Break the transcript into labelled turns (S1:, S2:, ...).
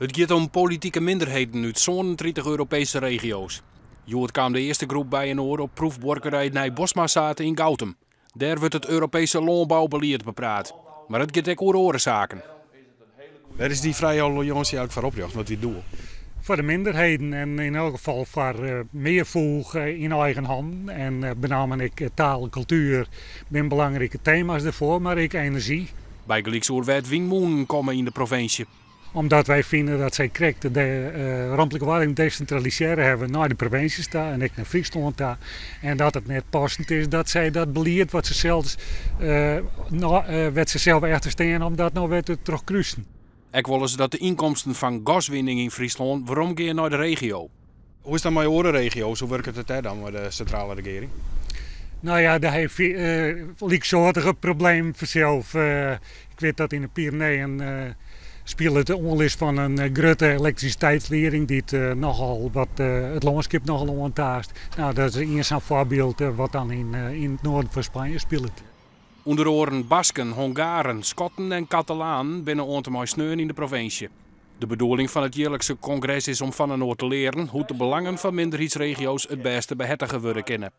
S1: It giet om politike minderheden út 37 Europeeske regio's. Hjoed kaam de earste groep byinoar op proefbuorkerij Nij Bosma yn Goutum. Dêr wurdt it Europeeske lânboubelied bepraat. Mar it giet ek oer oare saken.
S2: Wêr is dy Frije Alliânsje eigentlik foar oprjochte? Wat wie it doel?
S3: Foar de minderheden en yn elk gefal foar mear foech yn eigen hannen. En benammen ek taal en kultuer binne belangrike tema's dêrfoar, mar ek enerzjy.
S1: Bygelyks oer wêr't wynmûnen komme yn de provinsje.
S3: Omdat wy fine dat sy krekt de romtlike oardening desintralisearre hawwe nei de provinsjes ta en ek nei Fryslân ta. En dat it net passend is dat sy dat belied wat se sels, no, wêr't se sels efter stean, om dat no wer te trochkrusen.
S1: Ek wolle se dat de ynkomsten fan gaswinning yn Fryslân weromgean nei de regio.
S2: Hoe is dat mei oare regio's? Hoe wurket it dêr dan mei de sintrale regearing?
S3: No ja, dêr ha je lyksoartige problemen fansels. Ik wit dat yn de Pyreneeën spilet de oanlis fan in grutte elektrisiteitslieding dy't nochal wat it lânskip nochal oantaast. No, dat is ien sa'n foarbyld wat dan yn it noarden fan Spanje spilet.
S1: Under oaren Basken, Hongaren, Skotten en Katalanen binne oant en mei sneon yn de provinsje. De bedoeling fan it jierlikse kongres is om fan inoar te learen hoe't de belangen fan minderheidsregio's it bêste behertige wurde kinne.